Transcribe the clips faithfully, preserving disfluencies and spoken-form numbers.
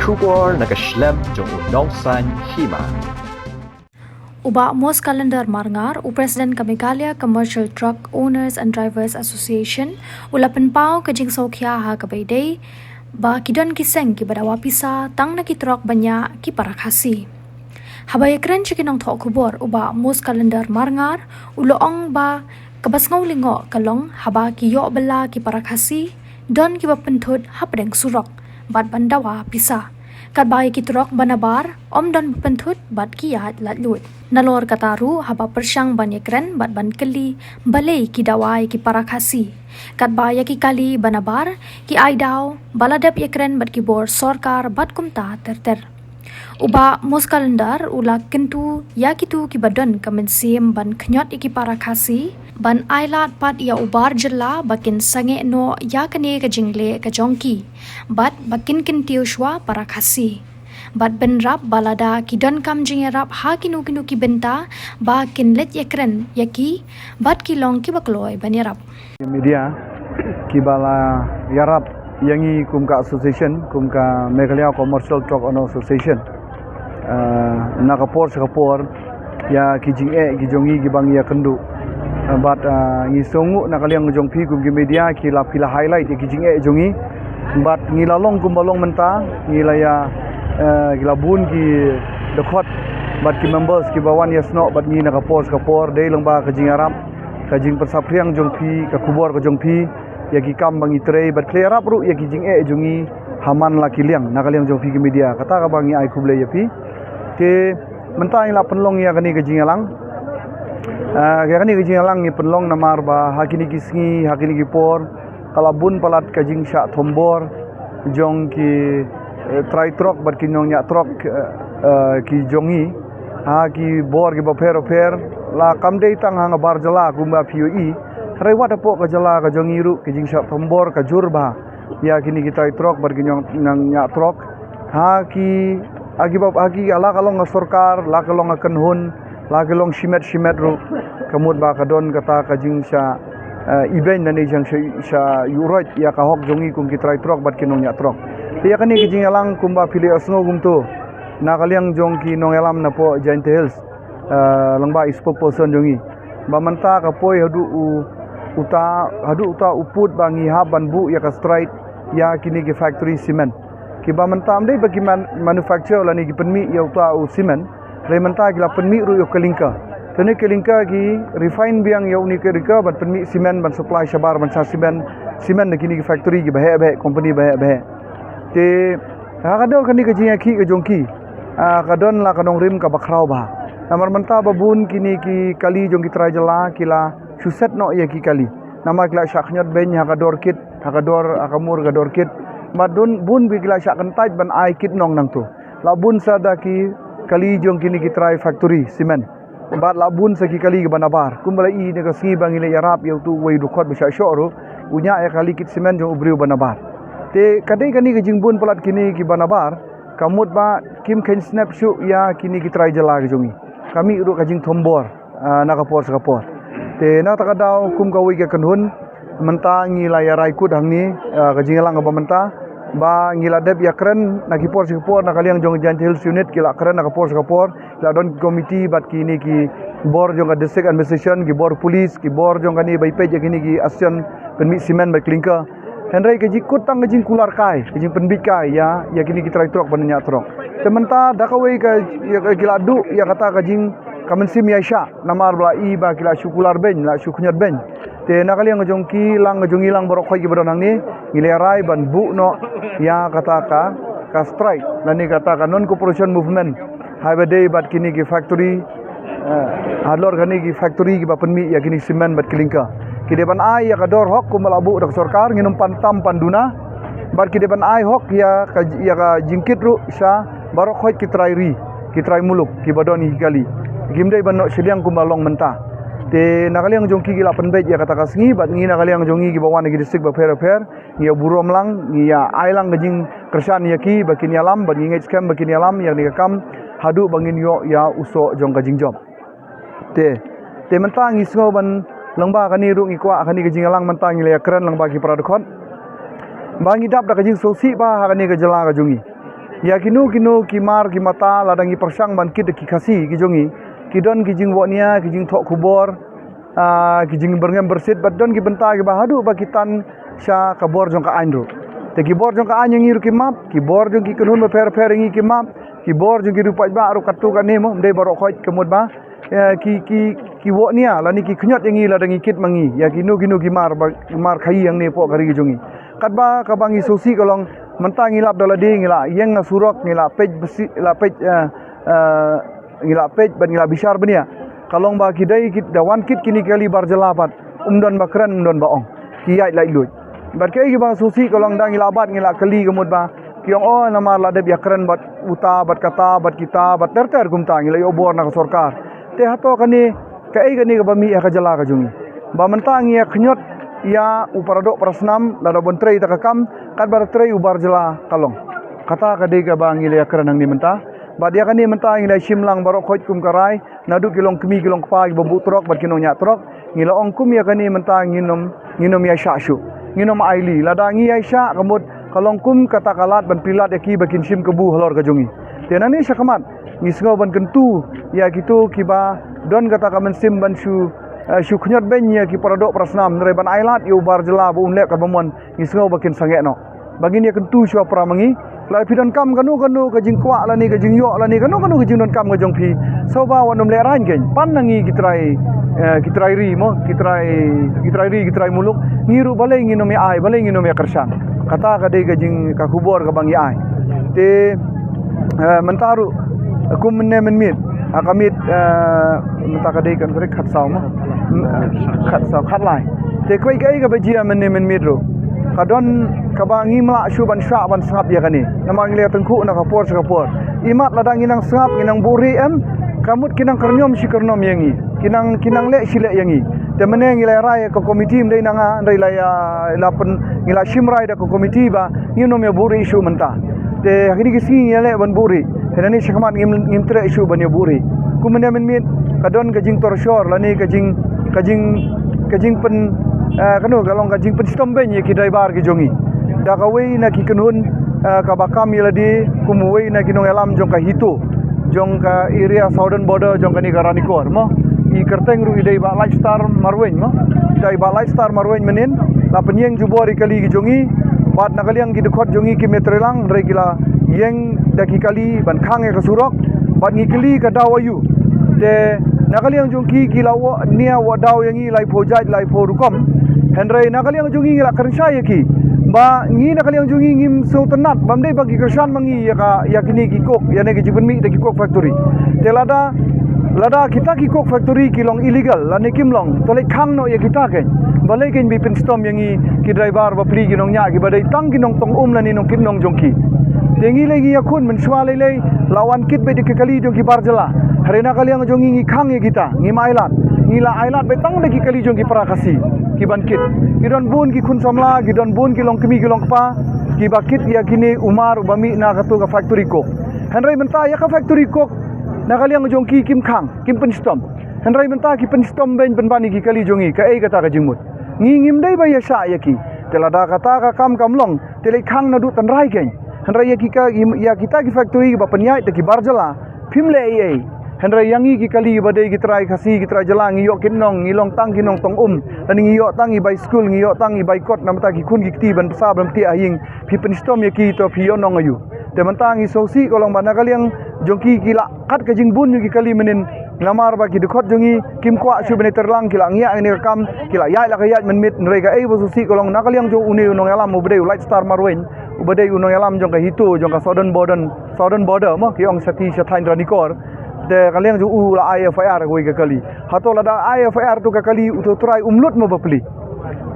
Khubor na ka shlem jong u Nongsaiñ Hima. U Bah Mos Calendar Marngar, u President ka Meghalaya Commercial Truck Owners and Drivers Association, u la pynpaw ka jingsngewkhia ha kaba ïadei ba ki don ki seng kiba dawa pisa tang na ki trok ba ñiah ki para Khasi. Haba ïakren sha ki nongthoh khubor, u Bah Mos Calendar Marngar u la ong ba kaba sngew lyngngoh ka long haba ki ïoh bylla ki para Khasi don kiba pynthut hapdeng surok bad ban dawa pisa. Katba ïa ki trok ba nabar ym don ba pynthut bad ki ïaid laitluid. Nalor kata ruh, haba pyrshang ban ïakren bad ban kylli balei ki dawa ïa ki para Khasi, katba ïa ki kali ba nabar ki ai daw ba la dep ïakren bad ki bor sorkar bad kumta ter ter. U Bah Mos Calendar u la kyntu ïa kito kiba don ka mynsiem ban khñiot ïa ki para Khasi ban ai lad pat ïa u bar jylla ba kin sangeh noh ïa kane ka jingleh ka jong ki bad ba kin kyntiew shuwa para Khasi. Bad bynrap ba lada ki donkam jingïarap ha kino kino ki bynta, ba kin leit ïakren ïa ki bad ki long kiba kloi ban ïarap. Media kiba la ïarap ïa ngi kum ka association, kum ka Meghalaya Commercial Truck Owner Association, eh, na ka por sha ka por ïa ki jingeh ki jong ngi kiba ngi ïakynduh. Eh, bad, eh, ngi sngewnguh na ka liang jong phi kum ki media ki la, phi la highlight ïa ki jingeh jong ngi. Bad ngi la long kumba long mynta, ngi la ïa, eh, ki la bun ki dkhot bad ki members kiba wan ïasnoh bad ngi na ka por sha ka por, dei lyngba ka jingïarap, ka jingpynsaphriang jong phi, ka khubor ka jong phi ïa ki kam ba ngi trei, bad ki la ïarap ruh ïa ki jingeh jong ngi ha man la ki liang, na ka liang jong phi ki media. Kata kaba ngi ai khublei ïa phi. Te mynta ngi la pynlong ïa kane ka jingïalang. Ah, ïa kane ka jingïalang ngi pynlong namar ba ha kine ki sngi, ha kine ki por, ka la bun palat ka jingshah thombor jong ki, eh, trai trok bad ki nongñiah trok, eh, eh, ki jong ngi ha ki bor kiba pher pher, la kam dei tang ha nga bar jylla kumba phi ïohi, hynrei wat hapoh ka jylla ka jong ngi ruh ka jingshah thombor ka jur bha ïa kine ki trai trok bad ki nong, nongñiah trok. Ha ki, ha ki ba, ha ki, la ka long ka sorkar, la ka long ka kynhun, la ka long shimet shimet ruh, ka mut ba ka don kata ka jingshah, eh, ibeiñ lane jingshah, shah ïuhroit ïa ka hok jong ngi kum ki trai trok bad ki nongñiah trok. Te ïa kane ka jingïalang kumba phi la ïohsngew kumto na ka liang jong ki nongïalam napoh Jaintia Hills, eh, lyngba i spokesperson jong ngi, ba mynta ka poi haduh u, uta, haduh uta u pud ba ngi hap ban buh ïa ka strike ïa kine ki factory cement. Kiba mynta ym dei ba ki man, manufacture lane ki pynmih ïa uta u cement, hynrei mynta ki la pynmih ruh ïa u klinker. Te une u klinker ki refine biang ïa une u klinker ban pynmih cement, ban supply shabar, ban shah cement, cement na kine ki factory kiba heh ba heh, company ba heh ba heh. Te ha ka dor kane ka jingïakhih ka jong ki, ah, ka don la ka nongrim kaba khraw bha. Namar mynta ba bun kine ki kali jong ki trai jylla ki la shu set noh ïa ki kali. Namar ki la shah khñiot beiñ ha ka dor kit, ha ka dor, ha ka mur ka dor kit. Bad don bun ba ki la shah kyntait ban ai kit nong nangto. La bun sa da ki kali jong kine ki trai factory cement. Bad la bun sa ki kali kiba nabar. Kumba la i ne ka sngi ba ngi la ïarap ïa uto uwei u dkhot ba shah shoh ruh, u ñiah ïa ka kali kit cement jong u briew ba nabar. Te ka dei kane ka jingbun palat kine kiba nabar, ka mut ba kim kheiñ snep shuh ïa kine ki trai jylla ki jong ngi. Ka mih ruh ka jingthombor, ah, na ka por sha ka por. Te na kata ka daw kum kawei ka kynhun, mynta ngi la ïa rai kut hangne, ah, ka jingïalang kaba mynta, ba ngi la dep ïakren na ki por sha ki por, na ka liang jong Jaintia Hills Unit ki la kren na ka por sha ka por, ki la don ki komiti bad kine ki bor jong ka district administration, ki bor police, ki bor jong kane ba ïa peit ïa kine ki action pynmih cement bad klinker. Hynrei ka jingkut tang ka jingkular kai, ka jingpynbit kai ïa, ïa kine ki trai trok bad ñiah trok. Te mynta da kawei ka, ïa, ki la duh ïa kata ka jing, ka mynsiem ïaishah, namar ba la i ba ki la shu kular beiñ, la shu khñiot beiñ. Te na ka liang ka jong ki lang, ka jong ngi lang baroh khoit kiba don hangne, ngi la rai ban buh noh ïa kata ka, ka strike lane kata ka non cooperation movement. Haba dei bad kine ki factory, eh, halor kane ki factory kiba pynmih ïa kine cement bad klinker. Ki dei ban ai ïa ka dor hok kumba la buh da ka sorkar, ngin ym pan tam pan duna. Bad ki dei ban ai hok ïa ka, ïa ka jingkit ruh sha baroh khoit ki trai ri, ki trai muluk kiba don ïa ki kali. Kim dei ban noh shiliang kumba long mynta. Te na ka liang jong ki ki la pynbeit ïa kata ka sngi, bad ngi na ka liang jong ngi kiba wan na ki district bapher bapher, ngi ïa burom lang, ngi ïa ai lang ka jingkyrshan ïa ki ba kin ïalam, bad ngi ngeit skhem ba kin ïalam ïa kane ka kam haduh ba ngin ïoh ïa u soh jong ka jingjop. Te, te mynta ngi sngew ban lyngba kane ruh ngi kwah kane ka jingïalang mynta ngi la ïakren lyngba ki para dkhot ba ngi dap da ka jingsngewsih bha ha kane ka jylla ka jong ngi. Ïa kino kino ki mar ki mata lada ngi pyrshang ban kit da ki Khasi ki jong ngi, ki don ki jingwohnia, ki jingthoh khubor, ah, ki jingbyrngem byrsit, bad don ki bynta kiba haduh ba ki tan sha ka bor jong ka aiñ ruh. Te ki bor jong ka aiñ ïa ngi ruh ki map, ki bor jong ki kynhun bapher bapher ïa ngi ki map, ki bor jong ki riewpaidbah ruh katto katne mo, ym dei baroh khoit, ka mut ba eh, ki, ki, ki wohnia lane ki khñiot ïa ngi lada ngi kit ma ngi ïa kino kino ki mar ba, mar khaïi hangne hapoh ka ri ka jong ngi. Katba kaba ngi sngewsih ka long, mynta ngi lap da lade, ngi la ïeng ha surok, ngi la peit besi, la peit, eh, eh, ngi la peit bad ngi la bishar bniah. Ka long ba ki dei ki da wan kit kine ki kali bar jylla bad ym don ba kren, ym don ba ong. Ki ïaid laitluid. Bad kaei kaba sngewsih ka long, da ngi la bat, ngi la kylli, ka mut ba ki ong, oh, namar la dep ïakren bad uta bad kata bad kita bad ter ter kumta, ngi la ïoh bor na ka sorkar. Te hato kane, kaei kane kaba mih ha ka jylla ka jong ngi, ba mynta ngi ïa khñiot ïa u paradoh parasnam, lada ban trei ta ka kam, katba da trei u bar jylla ka long. Kata ka dei kaba ngi la ïakren hangne mynta. Bad ïa kane mynta ngi la shim lang baroh khoit kum ka rai, naduh ki longkmie ki longkpa kiba buh trok bad ki nongñiah trok, ngi la ong kum ïa kane mynta ngin ym, ngin ym ïaishah shuh, ngin ym ailad. Lada ngi ïaishah, ka mut ka long kum kata ka lad ban pynlad ïa ki ba kin shim kabu halor ka jong ngi. Te nangne shakhmat ngi sngew ban kyntu ïa kito kiba don kata ka mynsiem ban shu, eh, shu khñiot beiñ ïa ki paradoh parasnam, hynrei ban ailad ïa u bar jylla ba un leh kaba mon, ngi sngew ba kin sangeh noh. Ba ngin ïa kyntu shuwa para ma ngi. Lada phi donkam kano kano ka jingkwah lane ka jingïoh lane kano kano ka jingdonkam ka jong phi, sngewbha wat nym lehraiñ keiñ. Pan na ngi ki trai, eh, ki trai ri mo, ki trai, ki trai ri, ki trai muluk. Ngi ruh balei ngin ym ïa ai, balei ngin ym ïa kyrshan. Kata ka dei ka jing, ka khubor kaba ngi ai. Te, eh, mynta ruh kum mynne mynmiet, ha ka miet, eh, mynta ka dei kan tarik khatsaw mo. Khatsaw, khatlai. Te kawei kaei kaba jia mynne mynmiet ruh, ka don kaba ngim lah shuh ban shah ban sngap ïa kane. Namar ngi la tyngkhuh na ka por sha ka por. Imat lada ngi nang sngap, ngi nang buhrieh em, ka mut ki nang kyrñiom shi kyrñiom ïa ngi. Ki nang, ki nang leh shi leh ïa ngi. Te mynne ngi la rai ka komiti, ym dei na nga, hynrei la ïa, la pyn, ngi la shim rai da ka komiti ba ngin ym ïa buhrieh shuh mynta. Te ha kine ki sngi ngi ïaleh ban buhrieh. Te nangne shakhmat ngim, ngim treh shuh ban ïa buhrieh. Kum mynne mynmiet ka don ka jingtorshor lane ka jing, ka jing, ka jingpyn, eh, kano ka long, ka jingpynshitom beiñ ïa ki driver ki jong ngi. Da kawei na ki kynhun, eh, kaba kam ïa lade kum uwei na ki nongïalam jong ka HITO, jong ka area southern border jong kane ka Ranikor mo. I kyrteng ruh i dei Bah Lightstar Marwein mo. I dei Bah Lightstar Marwein mynnin, la pynïeng jubor ïa ki kali ki jong ngi. Bad na ka liang ki dkhot jong ngi kim ïatreilang, hynrei ki la ïeng da ki kali ban khang ïa ka surok. Bad ngi kylli ka daw aïu. Te na ka liang jong ki, ki la wad nia, wad daw ïa ngi laiphew jait, laiphew rukom. Hynrei na ka liang jong ngi ngi la kren shai ïa ki ba ngi na ka liang jong ngi ngim sngewtynnat, bym dei ba ki kyrshan ma ngi ïa ka, ïa kine ki coke, ïa ne ki jingpynmih da ki coke factory. Te lada, lada kita ki coke factory ki long illegal lane kim long, to leit khang noh ïa kita keiñ. Balei keiñ ba pynshitom ïa ngi ki driver bapli, ki nongñiah kiba dei tang ki nongtong um lane nongkit nong jong ki. Te ngi lei ngi ïakhun mynshuwa lei lei, la wan kit beit da ki kali jong ki bar jylla. Hynrei na ka liang jong ngi ngi khang ïa kita, ngim ailad. Ngi la ailad beit tang da ki kali jong ki para Khasi kiban kit. Ki don bun ki khun samla, ki don bun ki longkmie ki longkpa kiba kit ïa kine u mar uba mih na kato ka factory coke. Hynrei mynta ïa ka factory coke, na ka liang jong ki kim khang, kim pynshitom. Hynrei mynta ki pynshitom beiñ pynban ïa ki kali jong ngi, kaei kata ka jingmut? Ngi ngim dei ba ïashah ïa ki. Te lada kata ka kam kam long, te leit khang naduh tynrai keiñ. Hynrei ïa ki ka, ïa kita ki factory ba pynïaid da ki bar jylla, phim leh ei ei. Hynrei ïa ngi ki kali ba dei ki trai Khasi, ki trai jylla, ngi ïoh kit nong, ngi long tang ki nongtong um. Lane ngi ïoh tang i bai skul, ngi ïoh tang i bai kot, namar ta ki khun ki kti ban bsa ban btiah ha ïing. Phi pynshitom ïa ki, to phi ïoh nong aïu? Te mynta ngi sngewsih ka long ba na ka liang jong ki, ki la kat ka jingbun jong ki kali mynnin. Namar ba ki dkhot jong ngi kim kwah shuh ban ïatreilang, ki la ngiah ïa kane ka kam, ki la ïaid la ka ïaid mynmiet, hynrei kaei ba sngewsih ka long na ka liang jong une u nongïalam uba dei u Lightstar Marwein, uba dei u nongïalam jong ka HITO, jong ka Southern Border, Southern Border mo, ki ong shatei shathaiñ Ranikor. Te ka liang jong u la ai F I R kawei ka kali. Hato lada ai F I R to ka kali, uto u trai um lut mo bapli?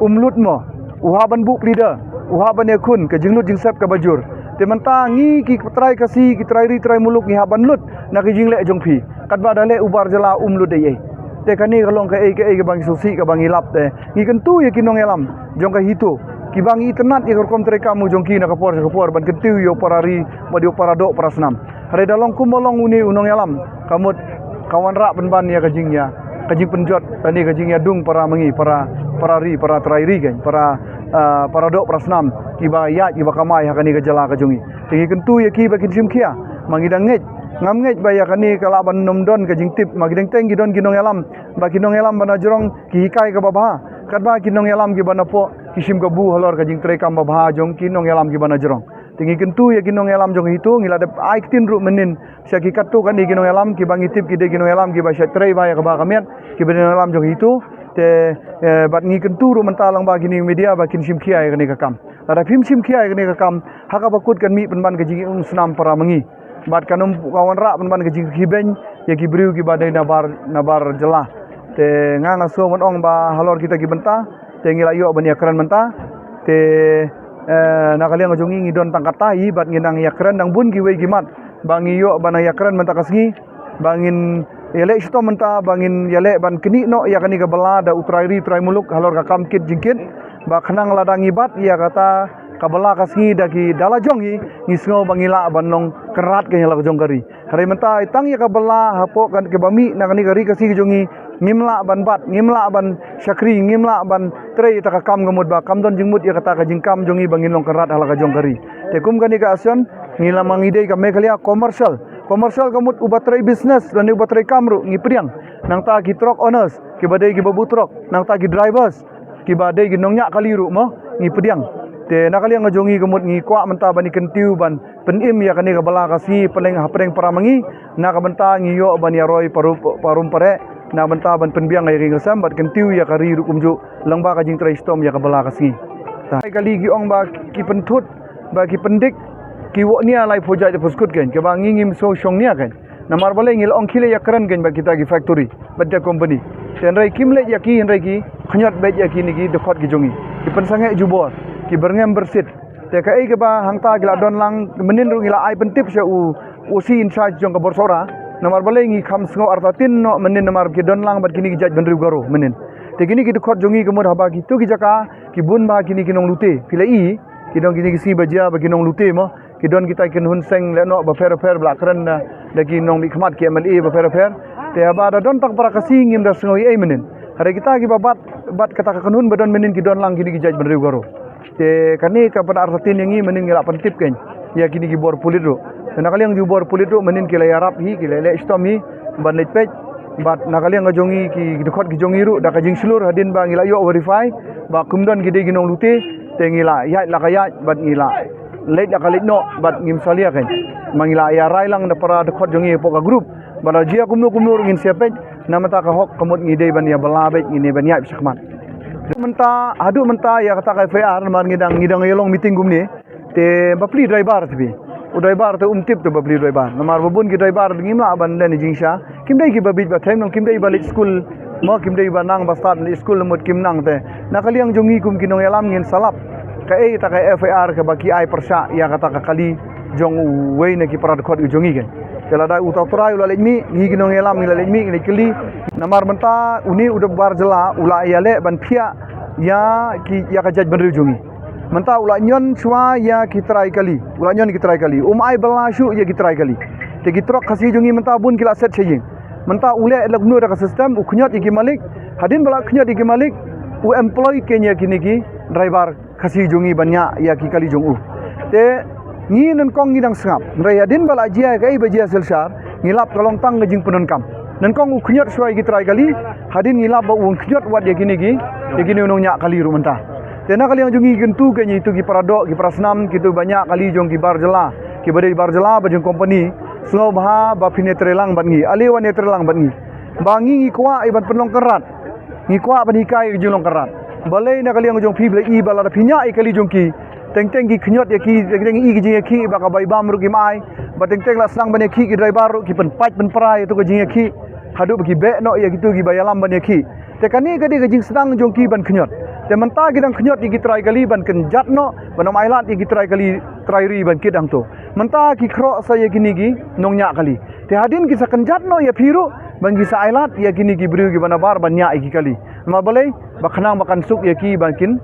Um lut mo? U hap ban buh pleader, u hap ban ïakhun, ka jinglut jingsep kaba jur. Te mynta ngi ki trai Khasi, ki trai ri trai muluk, ngi hap ban lut na ka jingleh jong phi. Katba da leh u bar jylla um lut ei ei. Te kane ka long kaei kaei kaba ngi sngewsih, kaba ngi lap, te ngi kyntu ïa ki nongïalam jong ka HITO, kiba ngi itynnad ïa ka rukom treikam jong ki na ka por sha ka por, ban kyntiew ïa u para ri bad ïa u paradoh parasnam. Hynrei da long kumba long une u nongïalam, ka mut ka wanrah pynban ïa ka jingïa, ka jingpynjot lane ka jingïadung para ma ngi, para, para ri, para trai ri keiñ, para, ah, para doh para snam kiba ïaid kiba kamai ha kane ka jylla ka jong ngi. Te ngi kyntu ïa ki ba kin shim khia, ma ngi dang ngeit, ngam ngeit ba ïa kane ka lah ban ym don ka jingtip, ma ki dang teng ki don ki nongïalam, ba ki nongïalam ba na jrong ki hikai kaba bha, katba ki nongïalam kiba na pdeng ki shim kabu halor ka jingtrei kam ba bha jong ki nongïalam kiba na jrong. Te ngi kyntu ïa ki nongïalam jong HITO, ngi la dep ai ktien ruh mynnin sha ki katto katne ki nongïalam kiba ngi tip ki dei ki nongïalam kiba shait trei bha ïa kaba ka miat, kiba dei nongïalam jong HITO. Te, eh, bad ngi kyntu ruh mynta lang ba kine media ba kin shim khia ïa kane ka kam. Lada phim shim khia ïa kane ka kam, ha kaba kut kan mih pynban ka jingim snam para ma ngi. Bad kan ym ka wanrah pynban ka jingkhibein ïa ki briew kiba dei nabar, nabar jylla. Te nga nga sngew ban ong ba halor kita ki bynta te ngi la ïoh ban ïakren mynta. Te, eh, na ka liang jong ngi ngi don tang katta hi bad ngi nang ïakren nang bun kiwei ki mat ba ngi ïoh ban ïakren mynta ka sngi, ba ngin ïaleh shitom mynta, ba ngin ïaleh ban knieh noh ïa kane ka bylla da u trai ri trai muluk halor ka kam kit jingkit, ba khnang lada ngi bat ïa kata ka bylla ka sngi da ki da la jong ngi, ngi sngew ba ngi lah ban long kynrad ka ïa la ka jong ka ri. Hynrei mynta tang ïa ka bylla hapoh kan kaba mih na kane ka ri Khasi ka jong ngi, ngim lah ban bat, ngim lah ban shakri, ngim lah ban trei ïa kata ka kam ka mut ba kam don jingmut ïa kata ka jingkam jong ngi ba ngin long kynrad ha la ka jong ka ri. Te kum kane ka action, ngi la ma ngi dei ka Meghalaya commercial. Commercial ka mut uba trei business lane uba trei kam ruh ngi pdiang. Nangta ki truck owners, kiba dei kiba buh truck, nangta ki drivers, kiba dei ki nongñiah kali ruh mo, ngi pdiang. Te na ka liang ka jong ngi ka mut ngi kwah mynta ban ïa kyntiew ban pynim ïa kane ka bylla ka sngi pdeng ha pdeng para ma ngi, na ka bynta ngi ïoh ban ïaroi parum, parum pareh, na bynta ban pynbiang ïa ka ïing ka sem bad kyntiew ïa ka ri ruh kumjuh lyngba ka jingtrei shitom ïa ka bylla ka sngi. Te kali ki ong ba ki pynthut, ba ki pyndik, ki wok nia lai phew jait phew skut kein, kaba ngi ngim sngew shong nia kein. Namar balei ngi la ong khie leit ïakren kein bad kita ki factory, bad kita company. Te hynrei kim leit ïa ki, hynrei ki khñiot beit ïa kine ki dkhot ki jong ngi. Ki pynsangeh jubor, ki byrngem byrsit. Te kaei kaba hangta ki la don lang, mynnin ruh ngi la ai pyntip sha u, u C in charge jong ka bor Sohra. Namar balei ngi kham sngew artatien noh mynnin namar ki don lang bad kine ki jaitbynriew Garo mynnin. Te kine ki dkhot jong ngi ka mut haba kito ki jaka ki bun bha kine ki nonglute. Phi la i, ki don kine ki sngi ba jia ba ki nonglute mo. Ki don kita ki kynhun seng lehnoh bapher bapher ba la kren da, da ki nongmihkhmat ki M L A bapher bapher. Te haba da don tang para Khasi ngim da sngew ei ei mynnin. Hynrei kita kiba bat, bat kata ka kynhun ba don mynnin ki don lang kine ki jaitbynriew Garo. Te kane ka pynartatien ïa ngi mynnin ngi la pyntip kein ïa kine ki bor pulit ruh. Te na ka liang jong u bor pulit ruh mynnin ki la ïarap hi, ki la leh shitom hi ban leit peit. Bad na ka liang ka jong ngi ki, ki dkhot ki jong ngi ruh da ka jingshlur hadien ba ngi la ïoh verify ba kim don ki dei ki nonglute, te ngi la ïaid la ka ïaid bad ngi la leit la ka leit noh bad ngim salia kein. Ma ngi la ïa rai lang da para dkhot jong ngi hapoh ka group ba la jia kumno kumno ruh ngin sa peit, na mynta ka hok ka mut ngi dei ban ïa bylla beit, ngi dei ban ïaid shakhmat. Mynta, haduh mynta ïa kata ka F I R namar ngi dang, ngi dang ïa long meeting kumne. Te bapli driver te phi. U driver te um tip te bapli driver. Namar ba bun ki driver ngim lah ban leh jingshisha. Kim dei kiba bit ba them nong, kim dei ba leit skul. Mo kim dei ba nang ba stad leit skul mut kim nang te. Na ka liang jong ngi kum ki nongïalam ngin sa lap kaei kata ka F I R kaba ki ai pyrshah ïa kata ka kali jong uwei na ki para dkhot jong ngi kein. Te lada uta u trai u la leit mih, ngi ki nongïalam ngi la leit mih, ngi leit kylli. Namar mynta une u dkhot bar jylla u la ïaleh ban phiah ïa ki, ïa ka jaitbynriew jong ngi. Mynta u la ñion shuwa ïa ki trai kali, u la ñion ki trai kali. Um ai bylla shuh ïa ki trai kali. Te ki truck Khasi jong ngi mynta bun ki la set sha ïing. Mynta u leh la kumno da ka system, u khñiot ïa ki malik. Hadien ba la khñiot ïa ki malik, u employ kein ïa kine ki driver Khasi jong ngi ban ñiah ïa ki kali jong u. Te ngi nyngkong ngi dang sngap. Hynrei hadien ba la jia kaei ba jia Silchar, ngi lap ka long tang ka jingpyndonkam. Nyngkong u khñiot shuwa ïa ki trai kali, hadien ngi lap ba u khñiot wat ïa kine ki, ïa kine u nongñiah kali ruh mynta. Te na ka liang jong ngi kyntu kein ïa kito ki para doh, ki para snam, kito ba ñiah kali jong ki bar jylla, kiba dei bar jylla ba jong company, sngewbha ba phin ïatreilang bad ngi, ale wan ïatreilang bad ngi. Ba ngi ngi kwah ïa ban pynlong kynrad. Ngi kwah ban hikai ka jinglong kynrad. Balei na ka liang jong phi ba la i ba lada phi ñiah ïa kali jong ki, teng teng ki khñiot ïa ki, teng teng i ki jingïakhih ba ka bai bam ruh kim ai. Ba teng teng la sdang ban ïakhih ki driver ruh ki pynpait pynpra ïa tu ka jingïakhih. Haduh ba ki beh noh ïa kito kiba ïalam ban ïakhih. Te kane ka dei ka jingsdang jong ki ban khñiot. Te mynta ki dang khñiot ïa ki trai kali ban kynjat noh, ban ym ailad ïa ki trai kali, trai ri ban kit hangto. Mynta ki khroh sa ïa kine ki nongñiah kali. Te hadien ki sa kynjat noh ïa phi ruh, ban ki sa ailad ïa kine ki briew kiba nabar ban ñiah ïa ki kali. Namar balei, ba khnang ba kan suk ïa ki ban kin,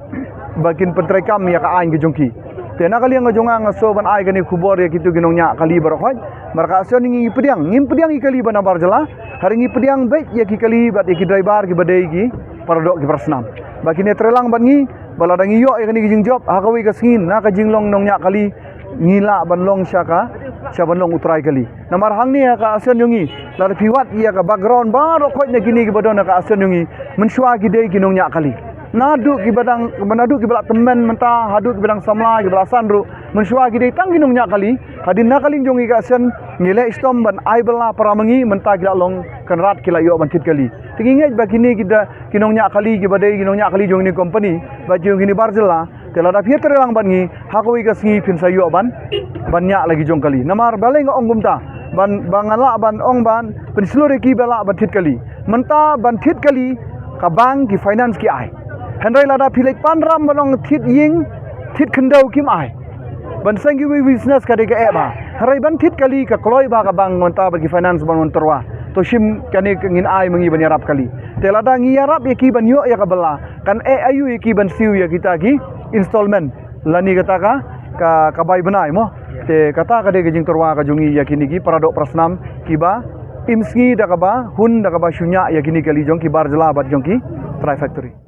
ban kin pyntreikam ïa ka aiñ ka jong ki. Te na ka liang ka jong nga nga sngew ban ai kane ka khubor ïa kito ki nongñiah kali baroh khoit. Namar ka action ngi pdiang, ngim pdiang ïa ki kali ba nabar jylla. Hynrei ngi pdiang beit ïa ki kali bad ïa ki driver kiba dei ki para doh ki para snam. Ba kin ïatreilang bad ngi, Ba lada ngi ïoh ïa kane ka jingjop, ha kawei ka sngi na ka jinglong nongñiah kali, ngi lah ban long sha ka, sha ban long u trai kali. Namar hangne ha ka Assam jong ngi, lada phi wad ïa ka background baroh khoit na kine kiba don ha ka Assam jong ngi, mynshuwa ki dei ki nongñiah kali. Naduh kiba dang, naduh kiba la tymmen mynta haduh kiba dang samla, kiba la san ruh, mynshuwa ki dei tang ki nongñiah kali. Hadien na ka liang jong ngi ka Assam, ngi leh shitom ban ai bylla para ma ngi, mynta ki la long kynrad, ki la ïoh ban thied kali. Te ngi ngeit ba kine ki da, ki nongñiah kali kiba dei ki nongñiah kali jong kine ki company bad jong kine ki bar jylla. Te lada phi ïatrei lang bad ngi, ha kawei ka sngi phin sa ïoh ban, ban ñiah la ki jong kali. Namar balei nga ong kumta, ban, ba nga lah ban ong ban pynshlur ïa ki ba lah ban thied kali. Mynta ban thied kali, ka bank ki finance ki ai. Hynrei lada phi leit pan ram ban ong thied ïing, thied khyndew, kim ai. Ban seng kiwei business ka dei ka eh bha. Hynrei ban thied kali ka kloi bha ka bank mynta bad ki finance ban wan tyrwa. To shim kane ka ngin ai ma ngi ban ïarap kali. Te lada ngi ïarap ïa ki ban ïoh ïa ka bylla, kan eh aïu ïa ki ban siew ïa kita ki installment lane kata ka, ka, ka bai bnai mo. Te kata ka dei ka jingtyrwa ka jong ngi ïa kine ki para doh para snam kiba im sngi da kaba hun, da kaba shu ñiah ïa kine kali jong ki bar jylla bad jong ki trai factory.